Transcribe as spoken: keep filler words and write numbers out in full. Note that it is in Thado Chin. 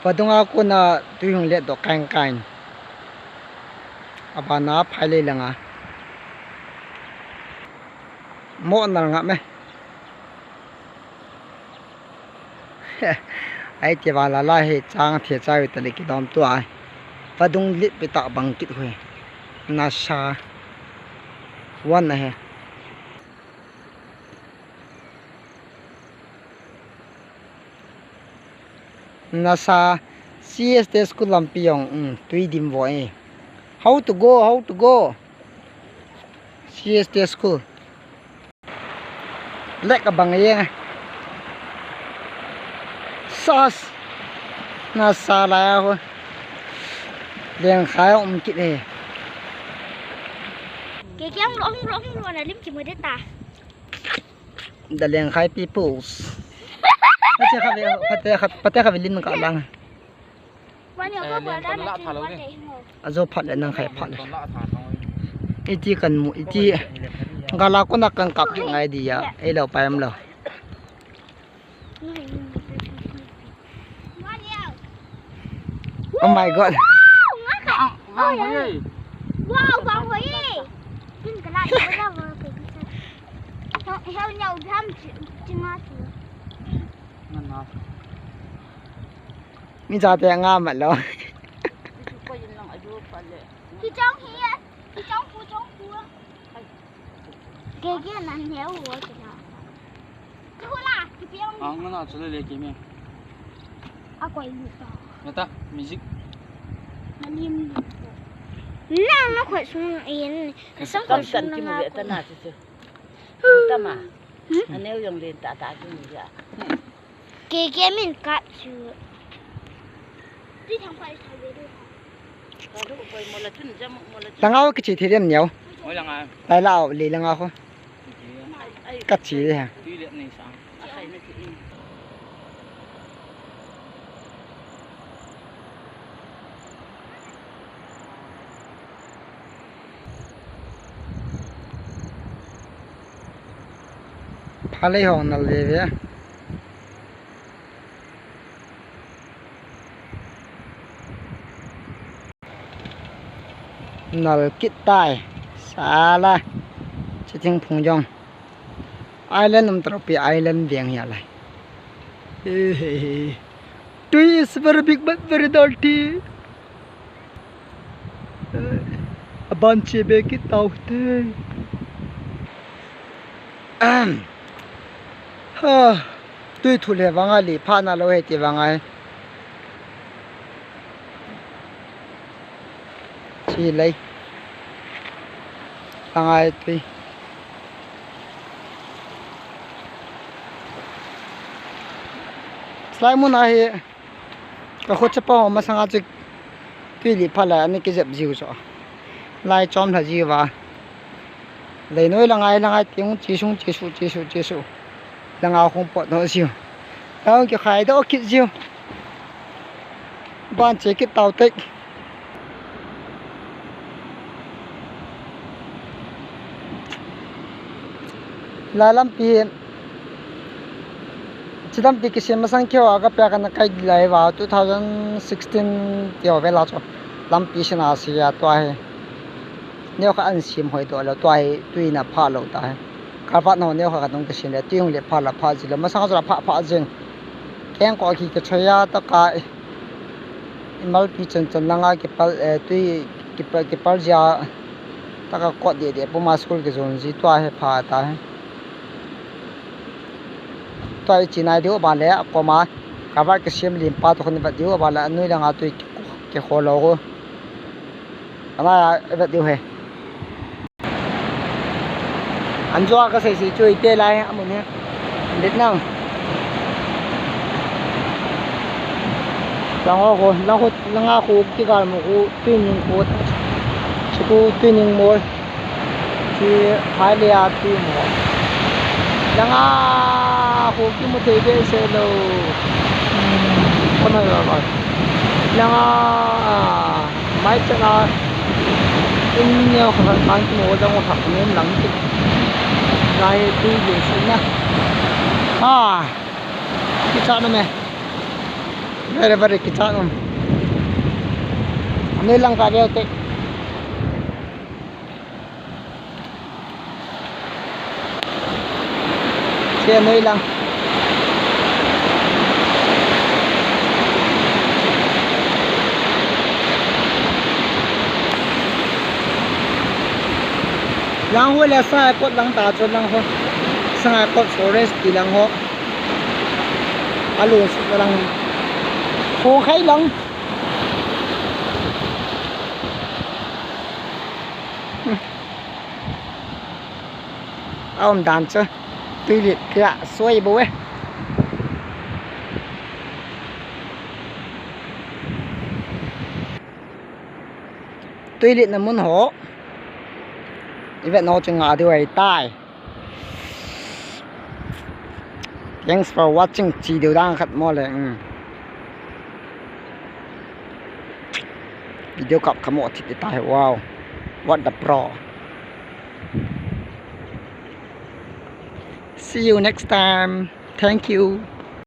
Vadung a kona tui hung let doh kain kain. Abana phai lei langa. Mo nal nga me. Ai ti vala la he chang the chai ta le kidom tua. Vadung lit pi ta bang kit hui. Nasa. Wan na he. Nasa C S T school lampi jong, um, tui dim vo e. How to go? How to go? C S T school. Lek abang e. Sas. Nasa la ho. Leng khai um kit e. Ke ke ang lo, ang lo, ang lo na lim ki mo de ta. The Lengkhai peoples. Pate kha ve, pate kha, pate kha ve lim ka lang. Ajo phat le nang khai phat le. Iti kan mu, iti gala kona kan kap ki ngai dia. Ei lo pai am lo. Oh my God. Wow, wow, wow. Wow, wow, wow. Tin ka la, ka la, wow, ka la. Heo, heo, nyau, dham, chi, chi nga, chi. Mi jate nga mat lo. Ki chong hi, ki chong pu, chong pu. Ke ke nan neo wo kina. Ke hula, ki piang. Ang na chule le ki me. A koi lu ta. Mata, music. Na lim lu ta. Na na koi sung in. Sa koi sung na koi. Ta na chu chu. Ta ma. Aneu jong len ta ta chu ni ja. Ke ke min kap chu. Ti thang pai thang ve du. Langa o kichi thei dem neo. Oi langa. Lai la o le langa kho. Ai, ai, kachi de ha. Tui le nei sang. Ai, na chi in. Phalei hong nal ve ve. Nal kit tai. Sala. Chiting phung jong. Island um tro pi island veng hi alai. Tui is very big but very dirty. Aban che be kit tau te. Ha, tui thu le vanga li pha na lo he ti vanga. Chi lei. Tangai tui. Slai mun ahi. Ka khut chapa ho masanga chu tui li pha la ani kijep jiu chu. Lai chom lha jiu va. Lei noi la ngai la ngai ting chi sung chi su chi su chi su. Langa khung pot no jiu. Langa kikhai doh kit jiu. Ban che kit tau tek. Lai lampi, chi lampi kisem masang keo aga pia kana kai lai va two thousand sixteen teo vela chu lampi sina sia tua hi. Neo kha an sim hoi to lo tua hi tui na pha lo ta hi. Ka vat no neo kha ka tung kisem le tui hung le pha la pha ji lo masang chu la pha pha jing. Keng ko ki ka choya ta ka. Imalpi chan chan langa kipal, eh, tui kipal, kipal jia taka kot de de puma school kijon ji tua hi pha ta hi. Tua i chinai diu ba le akoma cover kisem lim pa to khun vat diu ba le anui langa tui ki, ki kholo go. Ana vet diu he. An jua ka sei sei chu ite lai amun he. Vet nang. Lang ho ko, lang ho, langa ko kigal mo ko, tui ning ko. Chu ko tui ning mo. Chi phai le a tui mo. Langa ko kimu thei be se lo. Ko na lo ba. Langa. Mai chana in neo khat khat mang kimo dang khat nem lang ti. Lai tui le sina. Ha. Kicha na me. Very, very kichat um. Anoi lang ka veu te. Che anoi lang. Lang ho le Sangai Kot lang ta chu lang ho. Sangai Kot forest ti lang ho. Alung su lang. Khong khai lang. Aum dan chu. Tuilet kila soi bo e. Tuilet na mun ho. Ivet no chu nga diu ahitai. Thanks for watching. Chi diu dan khat mo le. Mm. Video kap kamo thit tai. Wow. What the pro. See you next time. Thank you.